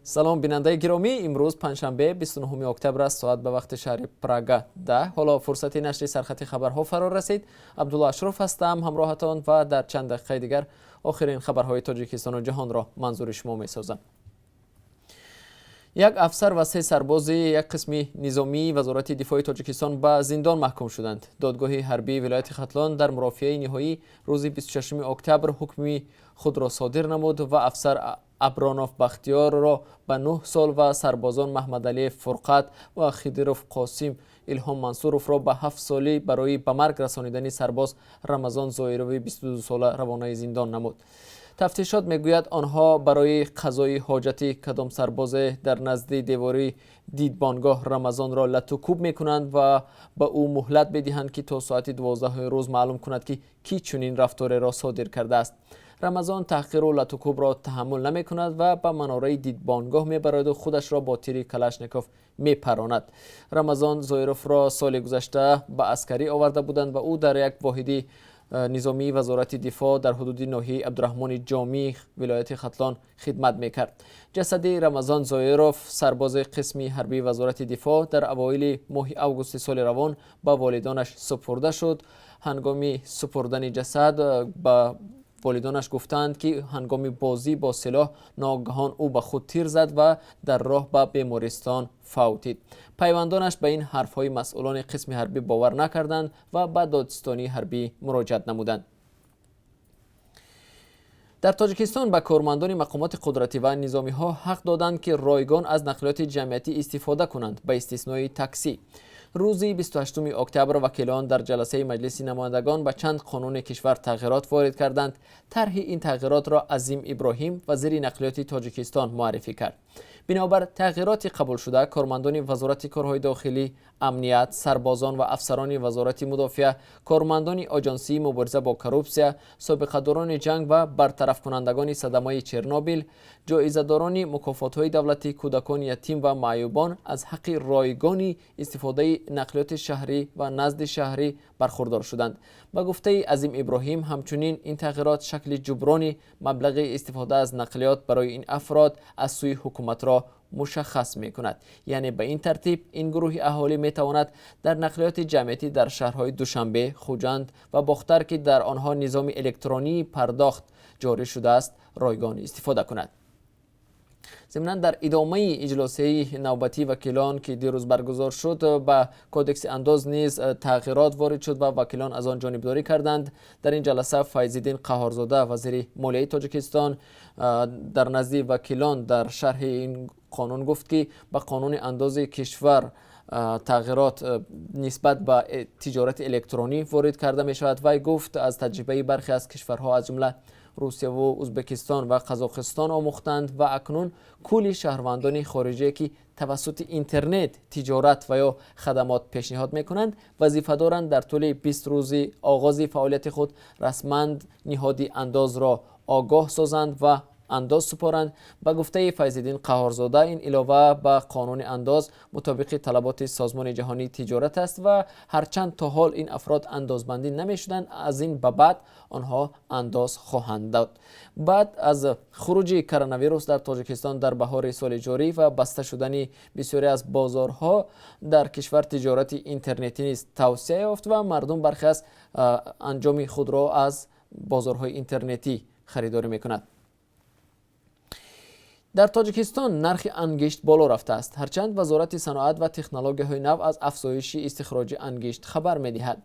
Салом, бинандаи гиромӣ. Имрӯз панҷшанбе, 29 октябр аст. Соат ба вақти шаҳри Прага 10. Ҳоло фурсати нашри сархати хабарҳо фаро расид. Абдулло Ашроф ҳастам ҳамроҳатон ва дар чанд дақиқаи дигар охирин хабарҳои Тоҷикистону ҷаҳонро манзури шумо месозам. Як афсар ва се сарбози як қисми низомии Вазорати дифои Тоҷикистон ба зиндон маҳкум шуданд. Додгоҳи ҳарбии вилояти Хатлон дар мурофиаи ниҳоӣ рӯзи 26 октябр ҳукми худро содир намуд ва афсар Абронов Бахтиёрро ба 9 сол ва сарбозон Маҳмадалиев Фурқат ва Хидиров Қосим, Илҳом Мансуровро ба 7 солӣ барои ба марг расонидани сарбоз Рамазон Зоирови 22сола равонаи зиндон намуд. Тафтишот мегӯяд, онҳо барои қазои ҳоҷати кадом сарбозе дар назди девори дидбонгоҳ Рамазонро латукӯб мекунанд ва ба ӯ муҳлат медиҳанд, ки то соати 12 рӯз маълум кунад, ки кӣ чунин рафтореро содир кардааст. Рамазон таҳқиру латукӯбро таҳаммул намекунад ва ба манораи дидбонгоҳ мебарояду худашро бо тири Калашников мепаронад. Рамазон Зоировро соли гузашта ба аскарӣ оварда буданд ва ӯ дар як воҳиди низомии Вазорати дифоъ дар ҳудуди ноҳияи Абдураҳмони Ҷомӣ вилояти Хатлон хидмат мекард. Ҷасади Рамазон Зоиров, сарбози қисми ҳарбии Вазорати дифоъ, дар авоили моҳи августи соли равон ба волидонаш супурда шуд. Ҳангоми супурдани ҷасад ба волидонаш гуфтаанд, ки ҳангоми бозӣ бо силоҳ ногаҳон ӯ ба худ тир зад ва дар роҳ ба бемористон фавтид. Пайвандонаш ба ин ҳарфҳои масъулони қисми ҳарбӣ бовар накарданд ва ба додситонии ҳарбӣ муроҷиат намуданд. Дар Тоҷикистон ба кормандони мақомоти қудратӣ ва низомиҳо ҳақ доданд, ки ройгон аз нақлиёти ҷамъиятӣ истифода кунанд, ба истиснои таксӣ. Рӯзи 28 октябр вакилон дар ҷаласаи Маҷлиси намояндагон ба чанд қонуни кишвар тағйирот ворид карданд. Тарҳи ин тағйиротро Азим Иброҳим, вазири нақлиёти Тоҷикистон, муаррифӣ кард. Бинобар тағйироти қабулшуда, кормандони Вазорати корҳои дохилӣ, амният, сарбозон ва афсарони Вазорати мудофиа, кормандони Оҷонсии мубориза бо коррупсия, собиқадорони ҷанг ва бартарафкунандагони садамаи Чернобил, ҷоизадорони мукофотҳои давлатӣ, кӯдакони ятим ва маъюбон аз ҳаққи ройгони истифодаи нақлиёти шаҳрӣ ва назди шаҳрӣ бархурдор шуданд. Ба гуфтаи Азим Иброҳим, ҳамчунин ин тағйирот шакли ҷуброни маблағи истифода аз нақлиёт барои ин афрод аз сӯи ҳукуматро мушаххас мекунад. Яъне ба ин тартиб ин гурӯҳи аҳолӣ метавонад дар нақлиёти ҷамъиятӣ дар шаҳрҳои Душанбе, Хуҷанд ва Бохтар, ки дар онҳо низоми электронии пардохт ҷорӣ шудааст, ройгон истифода кунад. Зимнан, дар идомаи иҷлосияи навбатии вакилон, ки дирӯз баргузор шуд, ба Кодекси андоз низ тағйирот ворид шуд ва вакилон аз он ҷонибдорӣ карданд. Дар ин ҷаласа Файзиддин Қаҳорзода, вазири молияи Тоҷикистон, дар назди вакилон дар шарҳи ин қонун гуфт, ки ба қонуни андози кишвар тағйирот нисбат ба тиҷорати электронӣ ворид карда мешавад. Вай гуфт, аз таҷрибаи бархе аз кишварҳо, аз ҷумла Русияву Ӯзбекистон ва Қазоқистон омӯхтанд ва акнун кулли шаҳрвандони хориҷие, ки тавассути интернет тиҷорат ва ё хадамот пешниҳод мекунанд, вазифа доранд дар тӯли 20 рӯзи оғози фаъолияти худ расман ниҳоди андозро огоҳ созанд ва андоз супоранд. Ба гуфтаи Файзиддин Қаҳорзода, ин илова ба қонуни андоз мутобиқи талаботи Созмони ҷаҳонии тиҷорат аст ва ҳарчанд то ҳол ин афрод андозбандӣ намешуданд, аз ин ба баъд онҳо андоз хоҳанд дод. Баъд аз хуруҷи коронавирус дар Тоҷикистон дар баҳори соли ҷорӣ ва баста шудани бисёре аз бозорҳо дар кишвар, тиҷорати интернетӣ низ тавсеа ёфт ва мардум бархе аз анҷоми худро аз бозорҳои интернетӣ харидорӣ мекунад. Дар Тоҷикистон нархи ангишт боло рафтааст, ҳарчанд Вазорати саноат ва технологияҳои нав аз афзоиши истихроҷи ангишт хабар медиҳад.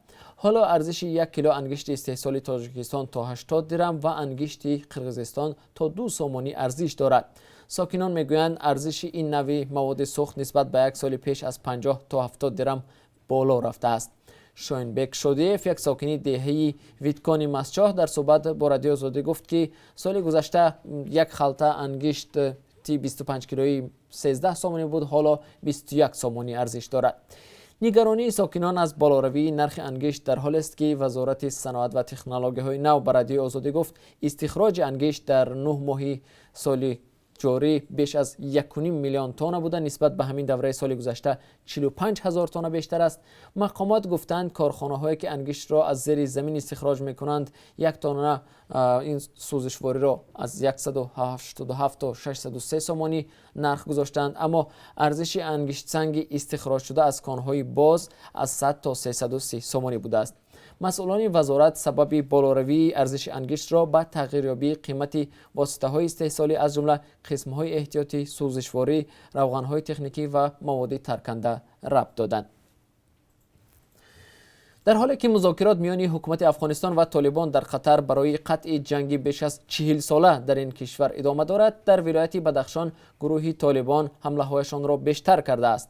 Ҳоло арзиши 1 кило ангишти истеҳсоли Тоҷикистон то 80 дирам ва ангишти Қирғизистон то 2 сомонӣ арзиш дорад. Сокинон мегӯянд, арзиши ин навъи маводи сӯхт нисбат ба як соли пеш аз 50 то 70 дирам боло рафтааст. Шоинбек Шодиев, як сокини деҳаи Виткони Мастчоҳ, дар суҳбат бо Радиои Озодӣ гуфт, ки соли гузашта як халта ангишти 25 килоӣ 13 сомонӣ буд, ҳоло 21 сомонӣ арзиш дорад. Нигаронии сокинон аз болоравии нархи ангишт дар ҳолест, ки Вазорати саноат ва технологияҳои нав ба Радиои Озодӣ гуфт, истихроҷи ангишт дар 9 моҳи соли Ҷорӣ беш аз 1,5 миллион тонна буда, нисбат ба ҳамин давраи соли гузашта 45 ҳазор тонна бештар аст. Мақомот гуфтанд, корхонаҳое ки ангиштро аз зери замин истихроҷ мекунанд, як тонна ин сӯзишвориро аз 187 то 603 сомонӣ нарх гузоштанд, аммо арзиши ангиштсанги истихроҷшуда аз конҳои боз аз 100 то 330 сомонӣ будааст. Масъулони вазорат сабаби болоравии арзиши ангиштро ба тағйирёбии қимати воситаҳои истеҳсолӣ, аз ҷумла қисмҳои эҳтиётӣ, сӯзишворӣ, равғанҳои техникӣ ва маводи тарканда рабт доданд. Дар ҳоле ки музокирот миёни ҳукумати Афғонистон ва Толибон дар Қатар барои қатъи ҷанги беш аз 40сола дар ин кишвар идома дорад, дар вилояти Бадахшон гурӯҳи Толибон ҳамлаҳояшонро бештар кардааст.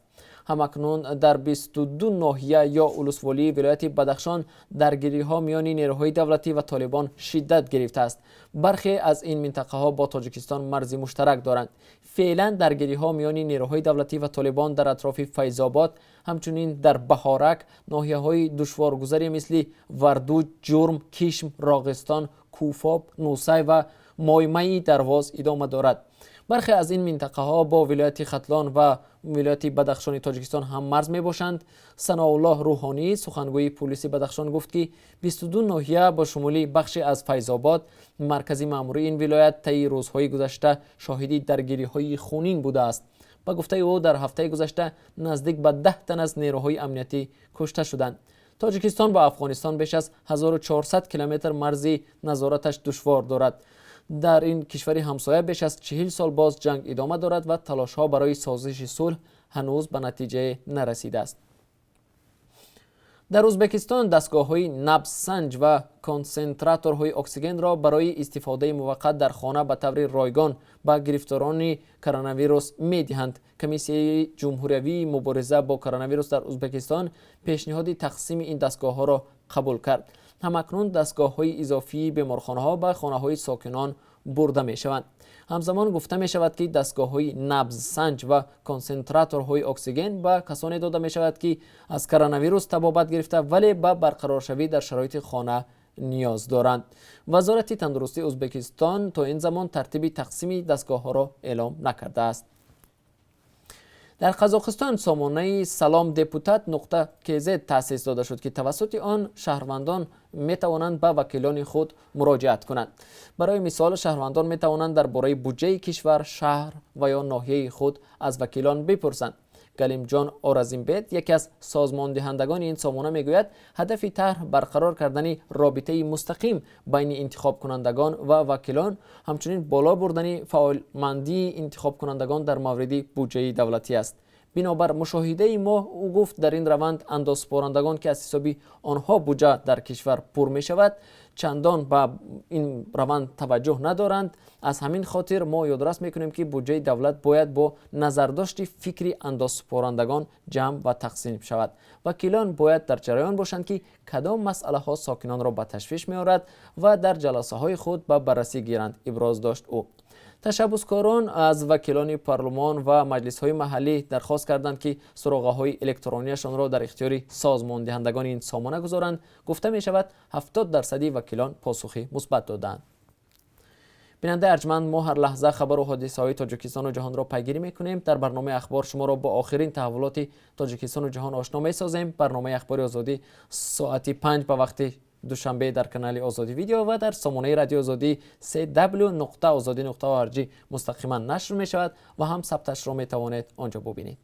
Ҳамакнун дар 22 ноҳия ё улусволии вилояти Бадахшон даргириҳо миёни нерӯҳои давлатӣ ва Толибон шиддат гирифтааст. Бархе аз ин минтақаҳо бо Тоҷикистон марзи муштарак доранд. Феълан даргириҳо миёни нерӯҳои давлатӣ ва Толибон дар атрофи Файзобод, ҳамчунин дар Баҳорак, ноҳияҳои душворгузаре мисли Вардуҷ, Ҷурм, Кишм, Роғистон, Куфоб, Нусай ва Моймаи Дарвоз идома дорад. Бархе аз ин минтақаҳо бо вилояти Хатлон ва вилояти Бадахшони Тоҷикистон ҳам марз мебошанд. Саноуллоҳ Рӯҳонӣ, сухангӯи пулиси Бадахшон, гуфт, ки 22 ноҳия бо шумули бахше аз Файзобод, маркази маъмурии ин вилоят, таи рӯзҳои гузашта шоҳиди даргириҳои хунин будааст. Ба гуфтаи ӯ, дар ҳафтаи гузашта наздик ба 10 тан аз нерӯҳои амниятӣ кушта шуданд. Тоҷикистон бо Афғонистон беш аз 1400 километр марзи назораташ душвор дорад. Дар ин кишвари ҳамсоя беш аз 40 сол боз ҷанг идома дорад ва талошҳо барои созиши сулҳ ҳанӯз ба натиҷае нарасидааст. Дар Ӯзбекистон дастгоҳҳои набзсанҷ ва консентраторҳои оксигенро барои истифодаи муваққат дар хона ба таври ройгон ба гирифторони коронавирус медиҳанд. Комиссияи ҷумҳуриявии мубориза бо коронавирус дар Ӯзбекистон пешниҳоди тақсими ин дастгоҳҳоро қабул кард. Ҳамакнун дастгоҳҳои изофии беморхонаҳо ба хонаҳои сокинон бурда мешаванд. Ҳамзамон гуфта мешавад, ки дастгоҳҳои набзсанҷ ва консентраторҳои оксиген ба касоне дода мешавад, ки аз коронавирус табобат гирифта, вале ба барқароршавӣ дар шароити хона ниёз доранд. Вазорати тандурустии Ӯзбекистон то ин замон тартиби тақсими дастгоҳҳоро эълом накардааст. Дар Қазоқистон сомонаи Салом депутат нуқта кз таъсис дода шуд, ки тавассути он шаҳрвандон метавонанд ба вакилони худ муроҷиат кунанд. Барои мисол, шаҳрвандон метавонанд дар бораи буҷаи кишвар, шаҳр ва ё ноҳияи худ аз вакилон бипурсанд. Галимҷон Оразимбет, яке аз созмондиҳандагони ин сомона, мегӯяд, ҳадафи тарҳ барқарор кардани робитаи мустақим байни интихобкунандагон ва вакилон, ҳамчунин боло бурдани фаъолмандии интихобкунандагон дар мавриди буҷаи давлатӣ аст. Бинобар мушоҳидаи мо, ӯ гуфт, дар ин раванд андозсупорандагон, ки аз ҳисоби онҳо буҷа дар кишвар пур мешавад, чандон ба ин раванд таваҷҷӯҳ надоранд. Аз ҳамин хотир мо ёдрас мекунем, ки буҷаи давлат бояд бо назардошти фикри андозсупорандагон ҷамъ ва тақсим шавад. Вакилон бояд дар ҷараён бошанд, ки кадом масъалаҳо сокинонро ба ташвиш меорад ва дар ҷаласаҳои худ ба баррасӣ гиранд, иброз дошт ӯ. Ташаббускорон аз вакилони парлумон ва маҷлисҳои маҳаллӣ дархост карданд, ки суроғаҳои электронияшонро дар ихтиёри созмондиҳандагони ин сомона гузоранд. Гуфта мешавад, 70 дарсади вакилон посухи мусбат доданд. Бинандаи арҷманд, мо ҳар лаҳза хабару ҳодисаҳои Тоҷикистону ҷаҳонро пайгирӣ мекунем. Дар барномаи Ахбор шуморо бо охирин таҳаввулоти Тоҷикистону ҷаҳон ошно месозем. Барномаи Ахбори Озодӣ соати 5 ба вақти Душанбе дар канали Озодӣ Видео ва дар сомонаи Радиои Озодӣ cw.ozodi.org мустақиман нашр мешавад ва ҳам сабташро метавонед он ҷо бубинед.